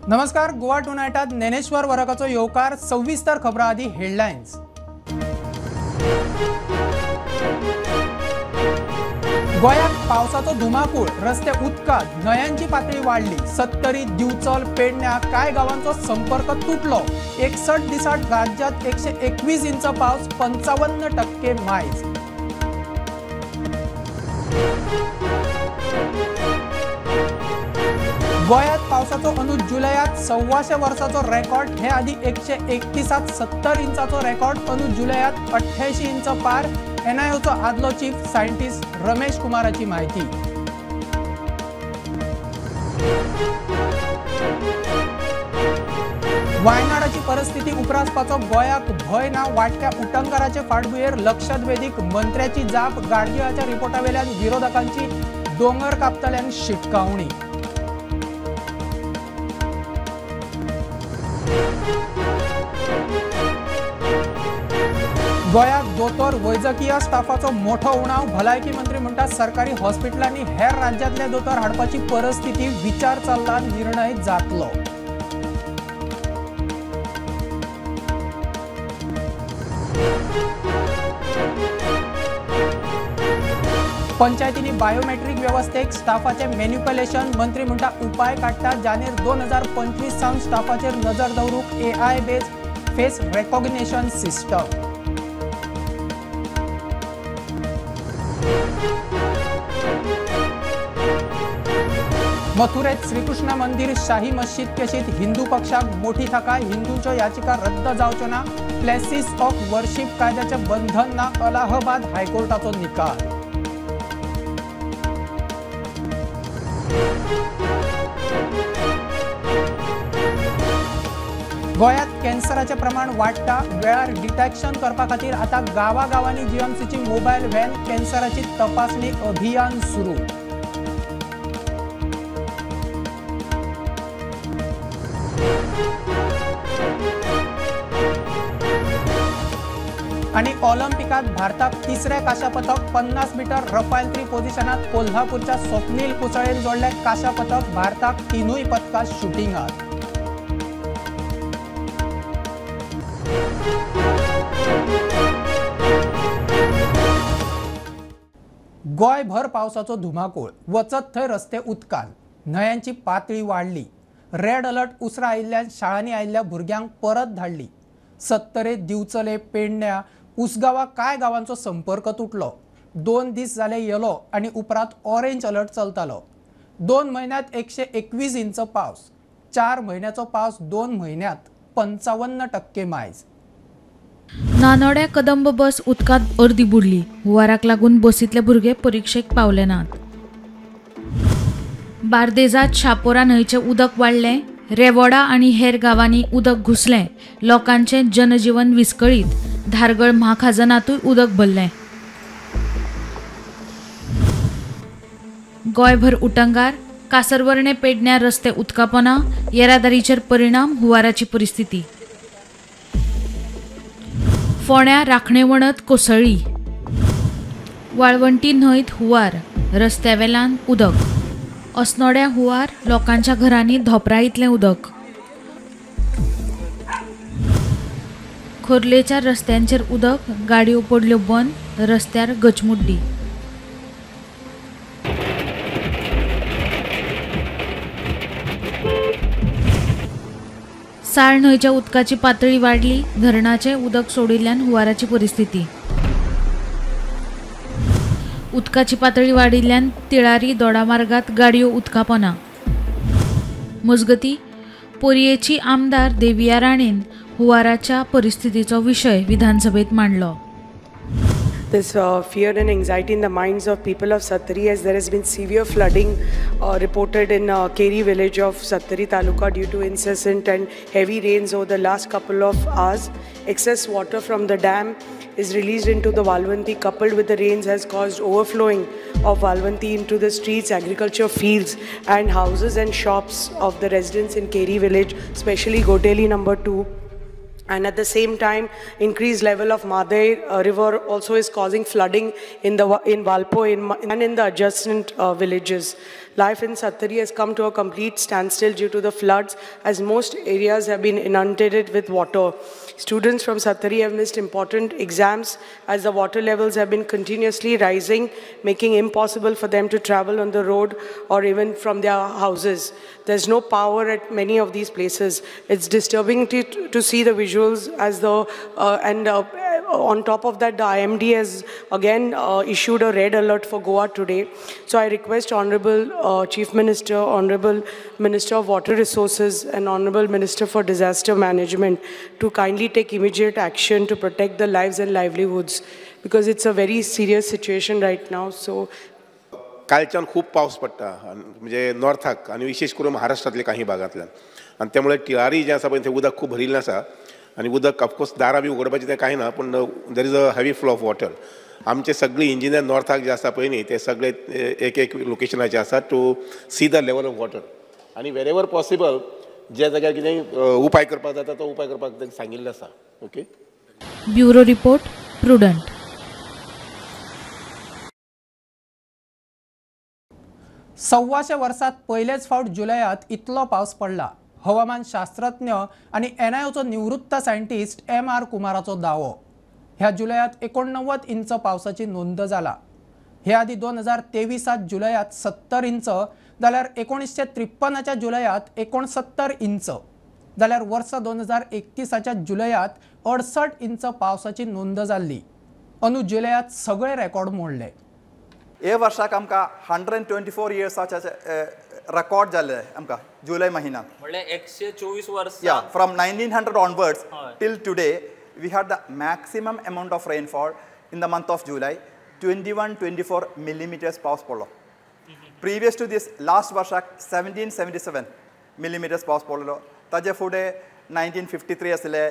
नमस्कार, गोवा टुनायटात ज्ञानेश्वर वरकाचो येवकार. सविस्तर खबरां आदी हेडलायन्स. गोंयांत पावसाचो धुमाकूळ, रस्ते उदकांत, न्हंयांची पातळी वाडली. सत्तरी, दिवचल, पेडण्या कांय गांवांचो संपर्क तुटलो. 61 दिसांत राज्यांत 121 इंच पावस, 55% मायज. गोंयांत पावसाचो अंदू जुलयात 125 वर्साचो रेकॉर्ड. हे आदी 131 70 इंचाचो रेकॉर्ड अंदू जुलयात 88 इंच पार. एनआयओचो आदलो चीफ सायंटिस्ट रमेश कुमाराची म्हायती. वायनाडाची परिस्थिती उप्रासपाचो गोंयाक भंय ना. वाडट्या उटंगाराचे फाटभुंयेर लक्षवेधीक मंत्र्याची जाप. गाडगिळाच्या रिपोर्टावेल्यान विरोधकांची दोंगर कापतल्यांक शिटकावणी. गोंयांत दोतोर, वैजकीय स्टाफाचो मोठो उणाव. भलायकी मंत्री म्हणटा सरकारी हॉस्पिटलांनी हेर राज्यांतले दोतोर हाडपाची परिस्थिती, विचार चल्ला, निर्णय जातलो. पंचायतींनी बायोमेट्रीक वेवस्थेक स्टाफाचे मॅन्युप्युलेशन. मंत्री म्हणटा उपाय काडटा. जानेर 2025 सावन स्टाफाचेर नजर दवरूंक AI based face recognition system. मथुरेत Shri Krishna मंदिर शाही मस्जिद केशीत हिंदू पक्षाक मोठी थाकाय. हिंदूंच्यो याचिका रद्द जावच्यो ना. प्लेसीस ऑफ वर्शीप कायद्याचें बंधन ना. अलाहाबाद हायकोर्टाचो निकाल. गोंयांत कॅन्सराचें प्रमाण वाडटा. वेळार डिटेक्शन करपा खातीर आतां गांवागांवांनी जीएमसीची मोबायल व्हॅन. कॅन्सराची तपासणी अभियान सुरू. आनी ऑलिम्पिकात भारताक तिसरें कांश्या पदक. 50 मीटर रफायल 3 पोझिशनात कोल्हापूरच्या स्वप्नील कुसळेन जोडलें कांश्या पदक. भारताक 3 पदकां शुटिंगात. गोंयभर पावसाचो धुमाकूळ, वचत थंय रस्ते उदकान, न्हंयांची पातळी वाडली. रेड अलर्ट उसरा आयिल्ल्यान शाळांनी आयिल्ल्या भुरग्यांक परत धाडली. सत्तरे, दिवचले, पेडण्या, उसगांवा कांय गांवांचो संपर्क तुटलो. 2 दीस जाले येलो आनी उपरांत ऑरेंज अलर्ट चलतालो. 2 म्हयन्यांत 121 इंच पावस, 4 म्हयन्याचो पावस 2 म्हयन्यांत 55% मायज. नानोड्या कदंब बस उदकांत अर्दी बुडली. हुंवाराक लागून बसींतले भुरगे परिक्षेक पावले नात. बार्देजात शापोरा न्हंयचें उदक वाडलें. रेवोडा आनी हेर गांवांनी उदक घुसलें. लोकांचें जनजीवन विस्कळीत. धारगळ म्हाखाजनांतूय उदक भरलें. गोंयभर उटंगार. कासरवर्णे पेडण्या रस्ते उदकापोना. येरादारीचेर परिणाम. हुंवाराची परिस्थिती. फोंड्या राखणे वणत कोसळ्ळी. वाळवंटी न्हंयत हुंवार. रस्त्यावेल्यान उदक. अस्नोड्या हुंवार. लोकांच्या घरांनी धोपरा इतलें उदक. खोर्लेच्या रस्त्यांचेर उदक. गाडयो पडल्यो बंद. रस्त्यार गचमुड्डी. साळ न्हंयच्या उदकाची पातळी वाडली. धरणाचें उदक सोडिल्ल्यान हुंवाराची परिस्थिती. उदकाची पातळी वाडिल्ल्यान तिळारी दोडामार्गात गाडयो उदकापोना. मजगती पोरयेची आमदार देविया राणेन हुंवाराच्या परिस्थितीचो विशय विधानसभेत मांडलो. This fear and anxiety in the minds of people of Sattari, as there has been severe flooding reported in Keri village of Sattari taluka due to incessant and heavy rains over the last couple of hours. Excess water from the dam is released into the Valvanti, coupled with the rains has caused overflowing of Valvanti into the streets, agriculture fields and houses and shops of the residents in Keri village, especially Goteli number 2. And at the same time, increased level of Madai river also is causing flooding in Valpo and in the adjacent villages. Life in Sattari has come to a complete standstill due to the floods, as most areas have been inundated with water. Students from Sattari have missed important exams as the water levels have been continuously rising, making impossible for them to travel on the road or even from their houses. There's no power at many of these places. It's disturbing to see the visuals as the, on top of that, the IMD has again issued a red alert for Goa today. So I request Honorable Chief Minister, Honorable Minister of Water Resources and Honorable Minister for Disaster Management to kindly take immediate action to protect the lives and livelihoods, because it's a very serious situation right now. So कालच्यान खूब पावस पडटा म्हणजे नॉर्थाक आनी विशेष करून महाराष्ट्रांतल्या काही भागांतल्यान, आनी त्यामुळे टिळारी जें आसा पळय थंय उदक खूब भरिल्लें आसा आनी उदक ऑफकोर्स दारां बी उगडपाचें तें कांय ना, पूण there is a heavy flow of water. आमचे सगळे इंजिनियर नॉर्थाक जे आसा पळय न्ही ते सगळे एक एक लोकेशनाचे आसा to see the level of water आनी वेर एवर पॉसिबल ज्या जाग्यार कितें उपाय करपाक जाता तो उपाय करपाक तांकां सांगिल्लें आसा. Okay, bureau report, Prudent. 125 वर्सात पयलेच फावट जुलयात इतलो पावस पडला. हवामान शास्त्रज्ञ आनी एनआयओचो निवृत्त सायंटिस्ट एम.आर. कुमाराचो दावो. ह्या जुलयात 89 इंच पावसाची नोंद जाला. हे आदी 2023 जुलयात 70 इंच जाल्यार 1953 जुलयात 69 इंच जाल्यार वर्स 2031 जुलयात 68 इंच पावसाची नोंद जाल्ली. अंदू जुलयात सगळे रेकॉर्ड मोडले. हे वर्षाक आमकां 124 इयर्साचे रेकॉर्ड जाल्ले आमकां जुलय महिन्यात, म्हणल्यार 124 वर्सां. या from 1900 onwards till today we had the maximum amount of rainfall in the month of July, 2124 millimeters पावस पडलो. प्रिवियस टू these last वर्षाक 1777 मिलीमिटर्स पावस पडलो. ताजे फुडें 1953 आसले,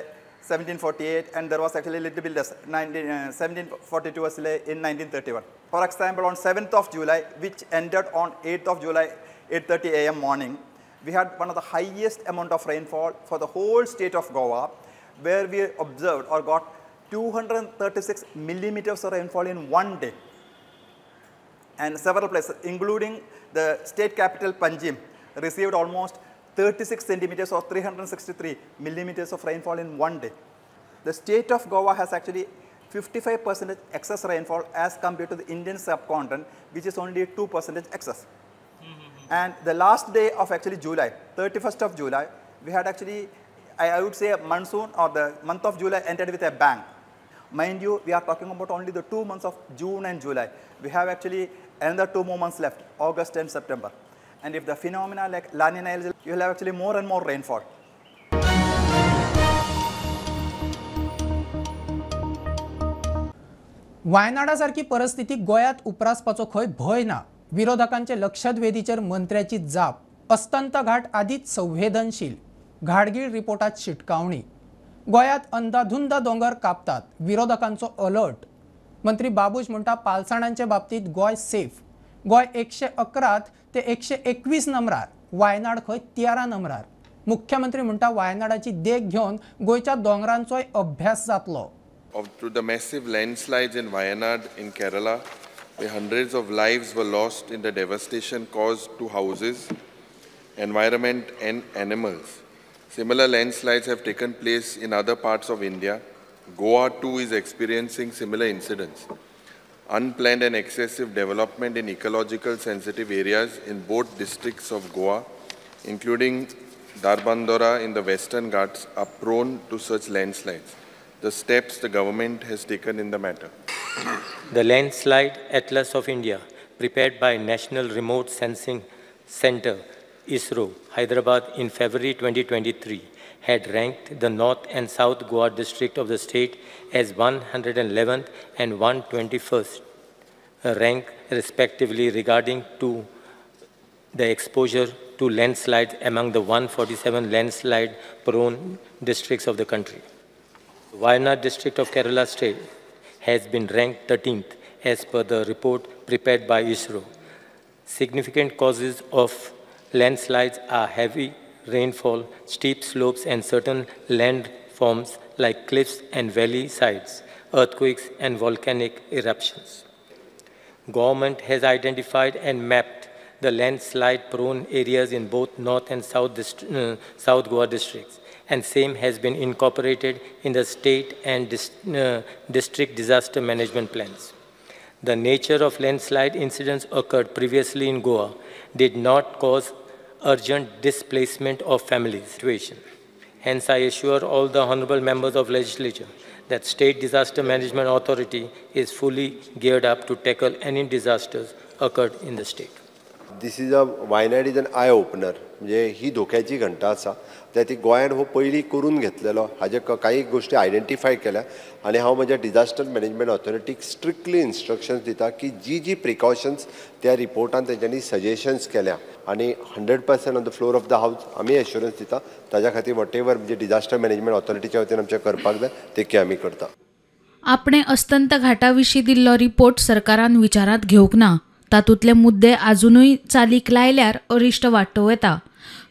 1748, and there was actually a little bit less, 1742 asle in 1931. For example, on 7th of July, which ended on 8th of July, 8:30 a.m. morning, we had one of the highest amount of rainfall for the whole state of Goa, where we observed or got 236 millimeters of rainfall in one day. And several places, including the state capital Panjim, received almost 36 centimeters or 363 millimeters of rainfall in one day. The state of Goa has actually 55% excess rainfall as compared to the Indian subcontinent, which is only 2% excess. And the last day of actually July, 31st of July, we had actually, I would say monsoon or the month of July ended with a bang. Mind you, we are talking about only the 2 months of June and July. We have actually another 2 more months left, August and September. And if the phenomena like La Nina, you will have actually more and more rainfall. वायनाडा सारकी परिस्थिती गोंयांत उपरासपाचो खंय भंय ना. विरोधकांचे लक्षवेधीचेर मंत्र्याची जाप. अस्तंत घाट आदीच संवेदनशील. घाडगीळ रिपोर्टात शिटकावणी. गोंयांत अंदाधुंद दोंगर कापतात. विरोधकांचो अलर्ट. मंत्री बाबूश म्हणटा पालसाणांचे बाबतींत गोंय सेफ. गोंय 111 ते 121 नंबरार, वायनाड खंय 13 नंबरार. मुख्यमंत्री म्हणटा वायनाडाची देख घेवन गोंयच्या दोंगरांचोय अभ्यास जातलो. To the massive landslides in Wayanad in Kerala, where hundreds of lives were lost in the devastation caused to houses, environment and animals. Similar landslides have taken place in other parts of India. Goa too is experiencing similar incidents. Unplanned and excessive development in ecological sensitive areas in both districts of Goa, including Darbandora in the Western Ghats, are prone to such landslides. The steps the government has taken in the matter. The Landslide Atlas of India, prepared by National Remote Sensing Center, ISRO, Hyderabad in February 2023, had ranked the North and South Goa district of the state as 111th and 121st rank respectively regarding to the exposure to landslides among the 147 landslide prone districts of the country. Wayanad district of Kerala state has been ranked 13th as per the report prepared by ISRO. Significant causes of landslides are heavy rainfall, steep slopes and certain landforms like cliffs and valley sides, earthquakes and volcanic eruptions. Government has identified and mapped the landslide-prone areas in both North and South Goa districts, and same has been incorporated in the state and district disaster management plans. The nature of landslide incidents occurred previously in Goa did not cause urgent displacement of families situation. Hence, I assure all the honorable members of legislature that State Disaster Management Authority is fully geared up to tackle any disasters occurred in the state. This is a Wayanad is an eye opener. म्हणजे ही धोक्याची घंटा आसा त्या ती गोंयान हो पयलीं करून घेतलेलो हाजे काही गोष्टी आयडेंटिफाय केल्या आनी हांव म्हज्या डिजास्टर मॅनेजमेंट ऑथॉरिटीक स्ट्रिक्टली इन्स्ट्रक्शन्स दिता की जी जी प्रिकॉशन्स त्या रिपोर्टान तेंच्यांनी सजेशन्स केल्या आनी 100% on the floor of the house आमी एश्युरन्स दिता ताज्या खातीर what ever म्हणजे डिजास्टर मॅनेजमेंट ऑथॉरिटीच्या वतीन आमचें करपाक जाय ते आमी करता. आपणे अस्तंत घाटा विशीं दिल्लो रिपोर्ट सरकारान विचारांत घेवंक ना. तातूंतले मुद्दे आजुनूय चालीक लायल्यार अरिश्ट वाटोवं येता.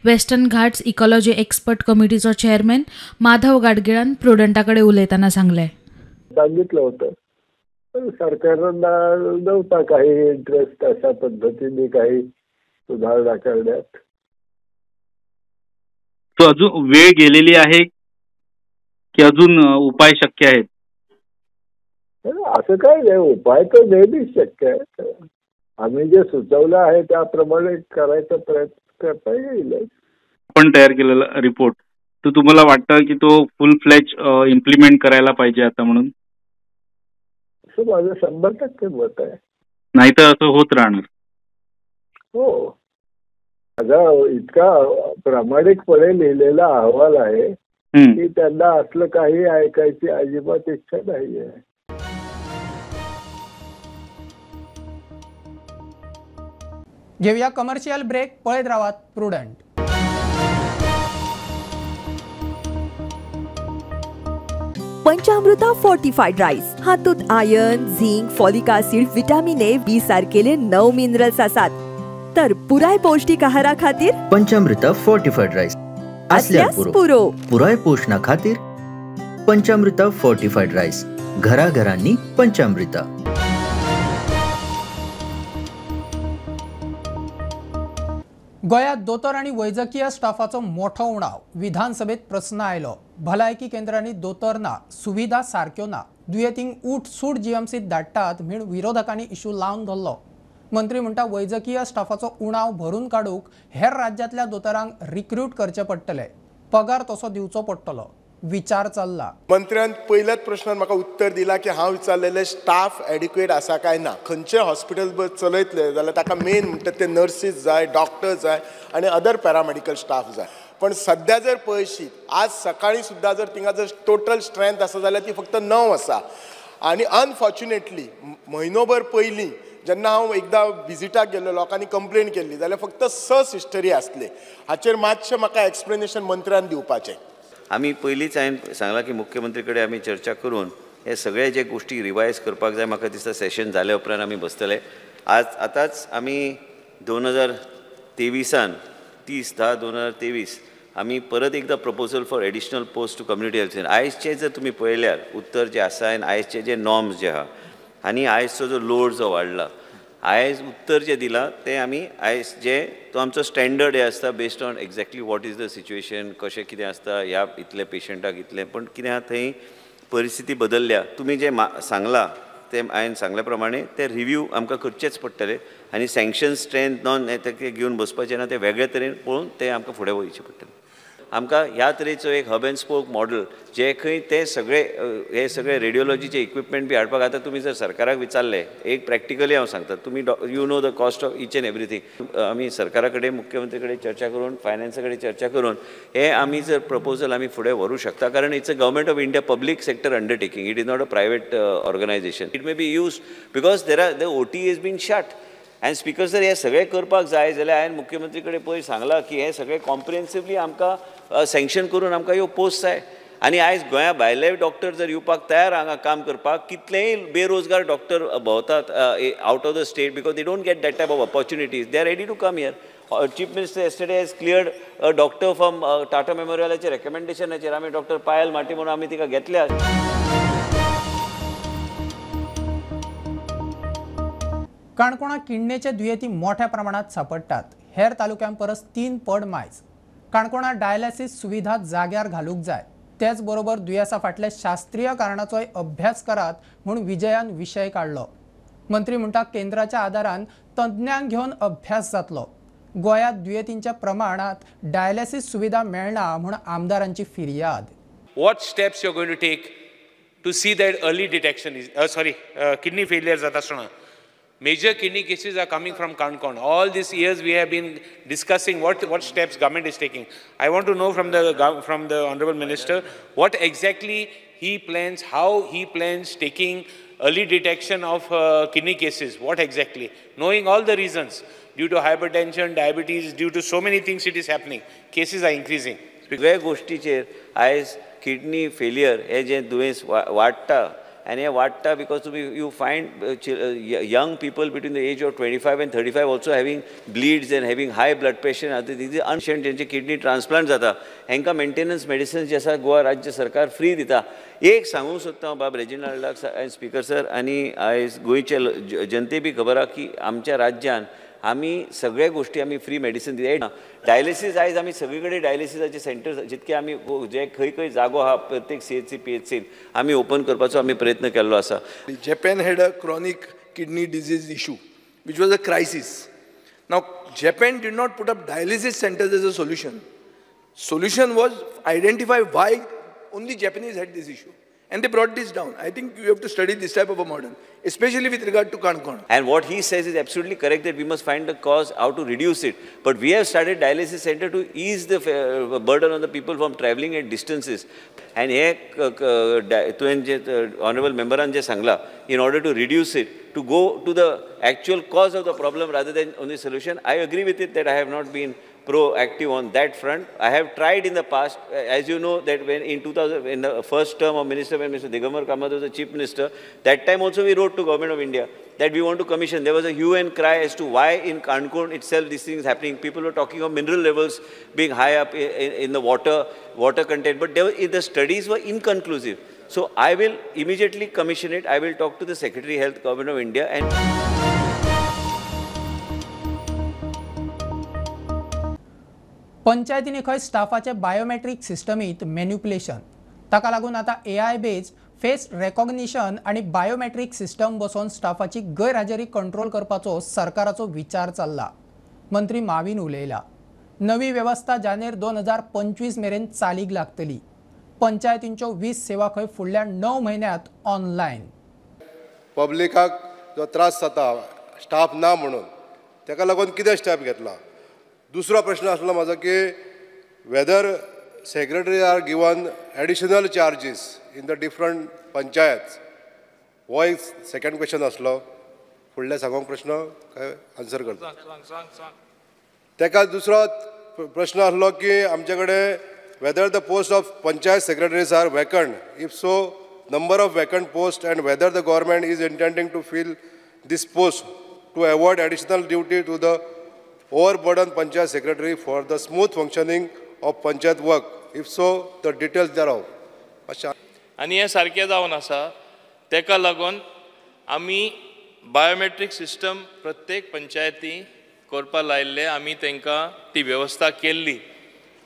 वेस्टर्न घाट्स इकॉलॉजी एक्सपर्ट कमिटीचो चेअरमॅन माधव गाडगिळान प्रुडंटा कडेन उलयतना सांगलें. सांगितलं होतं पण सरकारला नव्हता काही इंटरेस्ट अशा पद्धतीने काही सुधारणा करण्यात. तो अजून वेळ गेलेली आहे की अजून उपाय शक्य आहेत? असं काय नाही, उपाय तर नेहमीच शक्य आहे. आम्ही जे सुचवलं आहे त्याप्रमाणे करायचा प्रयत्न करता येईल. आपण तयार केलेला रिपोर्ट तो तुम्हाला वाटतं की तो फुल फ्लॅच इम्प्लिमेंट करायला पाहिजे आता म्हणून? असं माझं 100% मत आहे. नाही तर असं होत राहणार. हो, माझा इतका प्रामाणिकपणे लिहिलेला अहवाल आहे की त्यांना असलं काही ऐकायची अजिबात इच्छा नाही आहे. घेऊया कमर्शियल ब्रेक. पळयत रावात प्रुडंट. पंचामृता फोर्टिफाईड राईस हातूंत iron, zinc, folic acid, vitamin A, B सारकेले 9 मिनरल्स आसात. तर पुराय पौष्टिक आहारा खातीर पंचामृता फोर्टिफाईड राईस असल्यार पुरो. पुराय पोषणा खातीर पंचामृता फोर्टिफाईड राईस घराघरांनी पंचामृता. गोंयांत दोतोर आनी वैजकीय स्टाफाचो मोठो उणाव. विधानसभेत प्रस्न आयलो. भलायकी केंद्रांनी दोतोर ना, सुविधा सारक्यो ना, दुयेंतींक ऊठ सूट जीएमसीत धाडटात म्हूण विरोधकांनी इशू लावन धरलो. मंत्री म्हणटा वैजकीय स्टाफाचो उणाव भरून काडूंक हेर राज्यांतल्या दोतोरांक रिक्रूट करचे पडटले, पगार तसो दिवचो पडटलो. विचार चल्ला. मंत्र्यान पयल्याच प्रश्नान म्हाका उत्तर दिला की हांव विचारलेले स्टाफ एडिक्वेट आसा काय ना. खंयचें हॉस्पिटल चलयतले जाल्यार ताका मेन म्हणटा ते नर्सीस जाय, डॉक्टर्स जाय आनी अदर पॅरामेडिकल स्टाफ जाय. पण सद्या जर पळयशी आज सकाळी सुद्दां जर थिंगा जर टोटल स्ट्रेंथ आसा जाल्यार ती फक्त 9 आसा. आनी अनफॉर्च्युनेटली म्हयनोभर पयलीं जेन्ना हांव एकदां विजिटाक गेल्लो लोकांनी कंप्लेन केल्ली जाल्यार फक्त 6 सिस्टरी आसले. हाचेर मातशें म्हाका एक्सप्लेनेशन मंत्र्यान दिवपाचें. आमी पयलींच हांवें सांगलां की मुख्यमंत्री कडेन आमी चर्चा करून हे सगळे जे गोश्टी रिवायज करपाक जाय. म्हाका दिसता सेशन जाले उपरांत आमी बसतले. आज आतांच आमी 2023 30/10/2023 आमी परत एकदां proposal for additional post to community health centre. आयजचे जर तुमी पळयल्यार उत्तर जे आसा आनी आयजचे जे नॉर्म्स जे आहा आनी आयजचो जो लोड जो वाडला, आयज उत्तर जें दिलां तें आमी आयज जे तो आमचो स्टँडर्ड हें आसता based on exactly what is the situation, कशें कितें आसता, ह्या इतले पेशंटाक इतलें. पण कितें आहा थंय परिस्थिती बदलल्या. तुमी जें सांगलां तें हांवें सांगल्या प्रमाणे तें रिव्यू आमकां करचेंच पडटलें आनी सँक्शन स्ट्रेंथ नॉन तें घेवन बसपाचें ना, तें वेगळे तरेन पळोवन तें आमकां फुडें वयचें पडटलें. आमकां ह्या तरेचो एक हब अँड स्पोक मॉडल जे खंय ते सगळे हे सगळे रेडियोलॉजीचे इक्विपमेंट बी हाडपाक आतां तुमी जर सरकाराक विचारलें एक प्रॅक्टिकली हांव सांगता, तुमी you know the cost of each and everything. आमी सरकारा कडेन मुख्यमंत्री कडेन चर्चा करून फायनान्सा कडेन चर्चा करून हे आमी जर प्रपोजल आमी फुडें व्हरूं शकता. कारण it's a government of India public sector undertaking, it is not a private organisation. It may be use because there are the OT is been shut. आनी स्पीकर सर हें सगळें करपाक जाय जाल्यार हांवें मुख्यमंत्री कडेन पयर सांगलां की हें सगळें कॉम्प्रिहेन्सिवली आमकां सँक्शन करून आमकां ह्यो पोस्ट जाय. आनी आयज गोंया भायले डॉक्टर जर येवपाक तयार हांगा काम करपाक, कितलेय बेरोजगार डॉक्टर भोंवतात out of the state because they don't get that type of opportunities, they are ready to come here. Chief minister yesterday has cleared a doctor from Tata मेमोरियलाचे रेकमेंडेशनाचेर आमी डॉक्टर पायल माटी म्हणून आमी तिका घेतल्या. काणकोणा किडणेचे दुयेंती मोठ्या प्रमाणात सापडटात. हेर तालुक्यां परस 3 पड मायज. काणकोणा डायलिसिस सुविधा जाग्यार घालूंक जाय. तेच बरोबर दुयेंसा फाटल्या शास्त्रीय कारणाचोय अभ्यास करात म्हूण विजयान विशय काडलो. मंत्री म्हणटा केंद्राच्या आदारान तज्ञांक घेवन अभ्यास जातलो. गोंयांत दुयेंतींच्या प्रमाणात डायलिसिस सुविधा मेळना म्हूण आमदारांची फिर्याद. What steps you are going to take to see that early detection is kidney failure जाता आसतना major kidney cases are coming from Canacona. All these years we have been discussing what steps government is taking. I want to know from the honorable minister what exactly he plans, how he plans taking early detection of kidney cases, what exactly, knowing all the reasons, due to hypertension, diabetes, due to so many things it is happening, cases are increasing. सगळ्या गोष्टीचेर आयज kidney failure हे जे दुयेंस वाडटा आनी हें वाडटा because तुमी you find young people between the age of 25 and 35 also having bleeds and having high blood pressure. आतां तिजी अनशंट जेंचे किडनी ट्रान्सप्लांट जाता हेंकां मेंटेनन्स मेडिसिन्स जे आसा गोवा राज्य सरकार फ्री दिता. एक सांगूंक सोदता हांव बाब रेजिनाल्डाक आनी स्पीकर सर आनी आयज गोंयचे जनते बी खबर आहा की आमच्या राज्यान आमी सगळ्या गोष्टी आमी फ्री मेडिसिन दिता. डायलिसीस आयज आमी सगळी कडेन डायलिसिसाचे सेंटर्स जितके आमी जे खंय खंय जागो आहा प्रत्येक CHC PHC आमी ओपन करपाचो आमी प्रयत्न केल्लो आसा. Japan had a chronic kidney disease issue which was a crisis. Now Japan did not put up dialysis centers as a solution. Solution was identify why only Japanese had this issue. And they brought this down. I think you have to study this type of a model, especially with regard to Canacona. And what he says is absolutely correct that we must find the cause, how to reduce it. But we have started dialysis center to ease the burden on the people from traveling at distances. And here, honorable member जे सांगला, in order to reduce it, to go to the actual cause of the problem rather than only solution, I agree with it that I have not been proactive on that front. I have tried in the past, as you know, that when in 2000, in the first term of minister, when Mr. Digambar Kamath was the chief minister, that time also we wrote to Government of India that we want to commission. There was a hue and cry as to why in Canacona itself this thing is happening. People were talking of mineral levels being high up in the water content, but the studies were inconclusive. So I will immediately commission it. I will talk to the Secretary Health, Government of India, and पंचायतींनी खंय स्टाफाचे biometric सिस्टमीत manipulation, ताका लागून आतां AI based face recognition आनी biometric system बसोवन स्टाफाची गैरहाजेरी control करपाचो सरकाराचो विचार चल्ला. मंत्री माविन उलयला. नवी वेवस्था जानेर 2025 मेरेन चालीक लागतली. पंचायतींच्यो 20 सेवा खंय फुडल्या 9 म्हयन्यांत ऑनलायन. पब्लिकाक जो त्रास जाता स्टाफ ना म्हणून ताका लागून कितें स्टेप घेतला. दुसरो प्रश्न आसलो म्हाजो की whether secretary are given additional charges in the different panchayat, हो एक सेकंड क्वेश्चन आसलो. फुडले सांगोंक प्रश्न काय आन्सर करता ताका. दुसरो प्रश्न आसलो की आमचे कडेन whether the post of panchayat secretaries are vacant, if so number of vacant post and whether the government is intending to fill this post to avoid additional duty to the overburdened panchayat secretary for the smooth functioning of panchayat work, if so the details thereof. आनी हें सारकें जावन आसा, तेका लागून आमी biometric system प्रत्येक पंचायती करपा लायिल्ले, आमी तांकां ती वेवस्था केल्ली.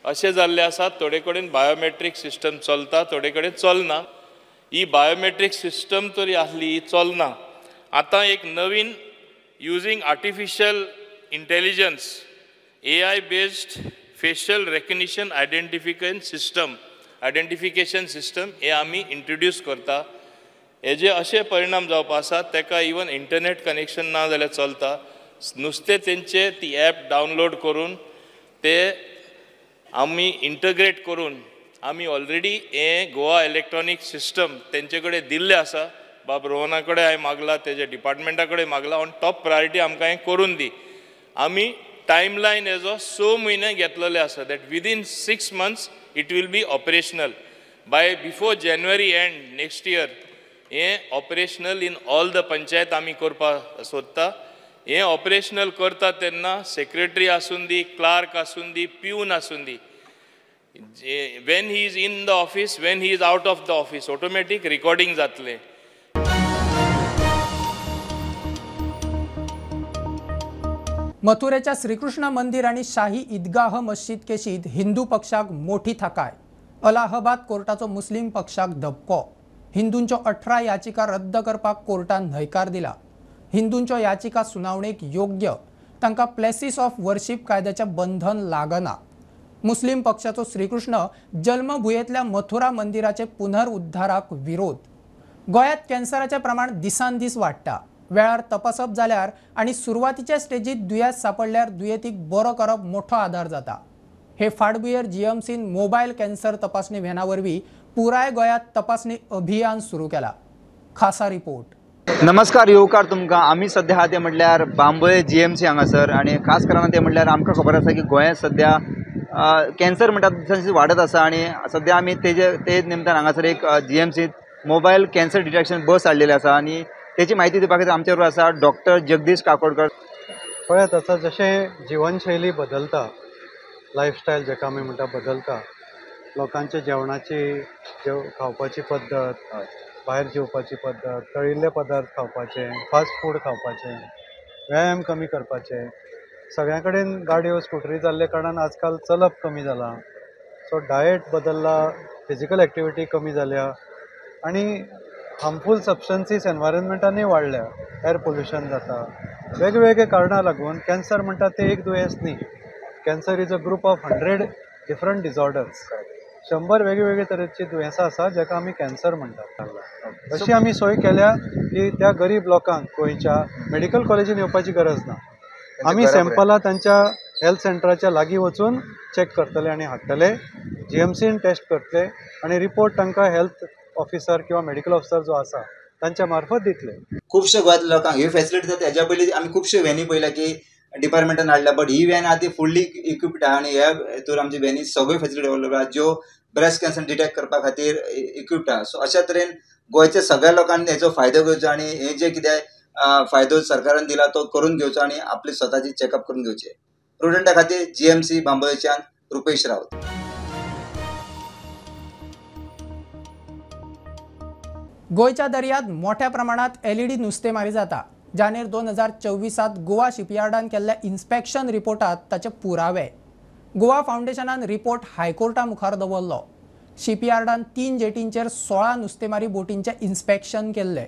अशें जाल्लें आसा, थोडे कडेन बायोमेट्रीक सिस्टम चलता, थोडे कडेन चलना. ही बायोमेट्रीक सिस्टम तरी आसली ही चलना. आतां एक नवीन using artificial intelligence AI based facial recognition identification system हे आमी इंट्रोड्यूस करता. हेजे अशे परिणाम जावपा आसा, ताका इवन इंटरनेट कनेक्शन ना जाल्यार चलता. नुस्तें तेंचे ती एप डावनलोड करून ते आमी इंटग्रेट करून आमी ऑलरेडी हें गोवा इलेक्ट्रॉनीक सिस्टम तेंचे कडेन दिल्लें आसा. बाब रोहना कडेन हांवें मागला, तेजे डिपार्टमेंटा कडेन मागला, ऑन टॉप प्रायोरिटी आमकां हें करून दी. आमी टायमलायन हेजो 6 म्हयने घेतलेले आसा, that within 6 months it will be operational by before January end next year. हें operational in all the panchayat आमी करपाक सोदता. हें ऑपरेशनल करता तेन्ना सेक्रेटरी आसूं दी, क्लार्क आसूं दी, प्यून आसूं दी, when he is in the office, when he is out of the office, automatic recording जातलें. मथुरेच्या श्रीकृष्ण मंदिर आनी शाही ईदगाह मस्जिद केशीत हिंदू पक्षाक मोठी थाकाय. अलाहाबाद कोर्टाचो मुस्लिम पक्षाक धपको. हिंदूंच्यो 18 याचिका रद्द करपाक कोर्टान न्हयकार दिला. हिंदूंच्यो याचिका सुनावणेक योग्य, तांकां प्लेसीस ऑफ वर्शीप कायद्याचें बंधन लागना. मुस्लिम पक्षाचो श्रीकृष्ण जन्मभुंयेंतल्या मथुरा मंदिराचे पुनरुद्धाराक विरोध. गोंयांत कॅन्सराचें प्रमाण दिसान दीस वाडटा. वेळार तपासप जाल्यार आनी सुरवातीच्या स्टेजीत दुयेंस सांपडल्यार दुयेंतीक बरो करप मोठो आदार जाता. हे फाटभुंयेर जीएमसीन मोबायल कॅन्सर तपासणी व्हॅना वरवीं पुराय गोंयांत तपासणी अभियान सुरू केला. खासा रिपोर्ट. नमस्कार, येवकार तुमकां. आमी सद्या आहा ते म्हटल्यार बांबोळे जीएमसी हांगासर आनी खास करून ते म्हटल्यार आमकां खबर आसा की गोंयांत सद्या कॅन्सर म्हणटा दिसान दीस वाडत आसा आनी सद्या आमी ते निमतान हांगासर एक जीएमसीत मोबायल कॅन्सर डिटेक्शन बस हाडलेली आसा आनी तेची म्हायती दिवपा खातीर आमचे बरोबर आसा डॉक्टर जगदीश काकोडकर. पळयात आतां जशें जिवनशैली बदलता, लायफस्टायल जाका आमी म्हणटा बदलता, लोकांच्या जेवणाची खावपाची पद्दत, भायर जेवपाची पद्दत, तळिल्ले पदार्थ खावपाचे, फास्ट फूड खावपाचे, व्यायाम कमी करपाचे, सगळ्यां कडेन गाडयो स्कुटरी जाल्ले कारणान आजकाल चलप कमी जालां. सो डायट बदल्ला, फिजिकल एक्टिविटी कमी जाल्या आनी हार्मफूल सबस्टन्सीस एनवायरमेंटानूय वाडल्या, एअर पोल्युशन जाता, वेगवेगळे कारणां लागून कॅन्सर म्हणटा तें एक दुयेंस न्ही. Cancer is a group of 100 different disorders. 100 वेगवेगळे तरेची दुयेंसां आसा जाका आमी कॅन्सर म्हणटात. अशी आमी सोय केल्या की त्या गरीब लोकांक गोंयच्या मेडिकल कॉलेजीन येवपाची गरज ना. आमी सॅम्पलां तांच्या हेल्थ सेंटराच्या लागीं वचून चॅक करतले आनी हाडटले, जीएमसीन टेस्ट करतले आनी रिपोर्ट तांकां हेल्थ ऑफिसर किंवा मेडिकल ऑफिसर जो आसा तांच्या मार्फत दितले. खुबशे गोंयांतल्या लोकांक ही फॅसिलिटी जाता. हेज्या पयलीं आमी खुबशे व्हॅनी पळयल्या की डिपार्टमेंटान हाडल्या, बट he van आहा ती फुल्ली इक्विप्ड आहा आनी ह्या हितूर आमची व्हॅनी सगळ्यो फॅसिलिटी अवेलेबल आहा ज्यो ब्रेस्ट कॅन्सर डिटेक्ट करपा खातीर इक्विप्ड आहा. सो अशा तरेन गोंयच्या सगळ्या लोकांनी हेचो फायदो घेवचो आनी हे जे कितें फायदो सरकारान दिला तो करून घेवचो आनी आपली स्वताची चॅकअप करून घेवचे. प्रुडंटा खातीर जीएमसी बांबोळेच्यान रुपेश रावत. गोंयच्या दर्यांत मोठ्या प्रमाणात एलईडी नुस्तेमारी जाता. जानेर 2024 गोवा शिपयार्डान केल्ल्या इन्स्पेक्शन रिपोर्टात ताचे पुरावे. गोवा फावंडेशनान रिपोर्ट हायकोर्टा मुखार दवरलो. शिपयार्डान 3 जेटींचेर 16 नुस्तेमारी बोटींचें इन्स्पेक्शन केल्लें.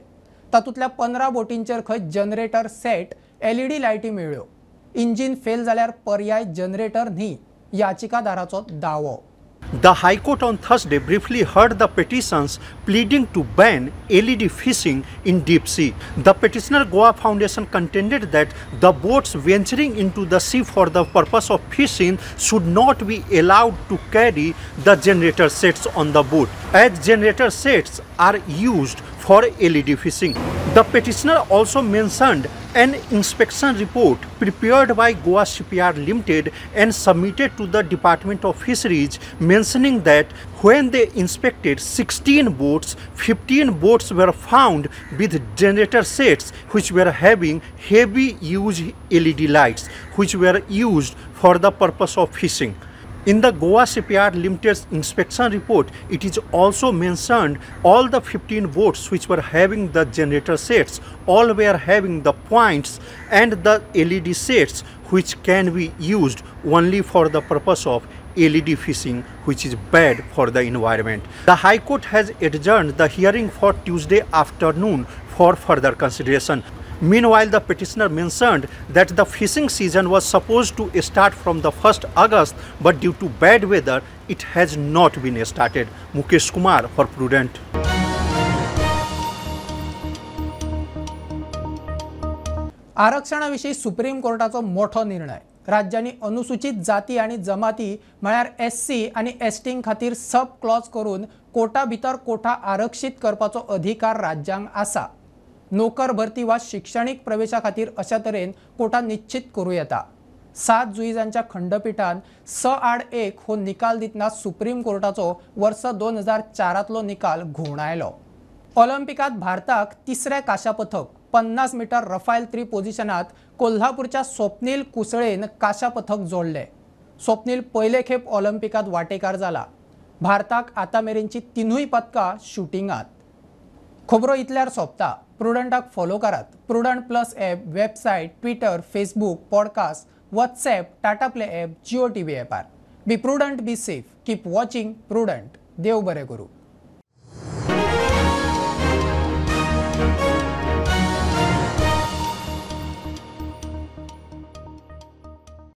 तातूंतल्या 15 बोटींचेर खंय जनरेटर सेट एलईडी लायटी मेळ्ळ्यो. इंजीन फेल जाल्यार पर्याय जनरेटर न्ही, याचिकादाराचो दावो. The High Court on Thursday briefly heard the petitions pleading to ban LED fishing in deep sea. The petitioner Goa Foundation contended that the boats venturing into the sea for the purpose of fishing should not be allowed to carry the generator sets on the boat, as generator sets are used for LED fishing. The petitioner also mentioned an inspection report prepared by Goa Shipyard Limited and submitted to the Department of Fisheries, mentioning that when they inspected 16 boats, 15 boats were found with generator sets which were having heavy use LED lights which were used for the purpose of fishing. In the Goa Shipyard Limited's inspection report, it is also mentioned all the 15 boats which were having the generator sets, all were having the points and the LED sets which can be used only for the purpose of LED fishing, which is bad for the environment. The High Court has adjourned the hearing for Tuesday afternoon for further consideration. Meanwhile, the petitioner mentioned that the fishing season was supposed to start from the 1st August, but due to bad weather, it has not been started. Mukesh Kumar for Prudent. आरक्षणाविशीं supreme कोर्टाचो मोठो निर्णय. राज्यांनी अनुसूचित जाती आनी जमाती म्हळ्यार SC आनी एसटीं खातीर सब क्लॉज करून कोटा भितर कोटा आरक्षीत करपाचो अधिकार राज्यांक आसा. नोकर भरती वा शिक्षणीक प्रवेशा खातीर अशा तरेन कोटा निश्चित करूं येता. 7 जुईजांच्या खंडपीठान 6-1 हो निकाल दितना सुप्रीम कोर्टाचो वर्स 2004 निकाल घुंवडायलो. ऑलिम्पिकात भारताक तिसरें कांश्या पथक. 50 मीटर रफायल 3 पोझिशनात कोल्हापूरच्या स्वप्नील कुसळेन कांश्या पथक जोडले. स्वप्नील पयले खेप ऑलिम्पिकात वाटेकार जाला. भारताक आतां मेरेनची 3 पदकां शुटिंगात. खबरो इतल्यार सोंपता. प्रुडंटाक फॉलो करात. Prudent plus app, website, Twitter, Facebook, podcast, WhatsApp, Tata Play app, Jio TV ॲपार. Be prudent, be safe, keep watching Prudent. देव बरें करूं.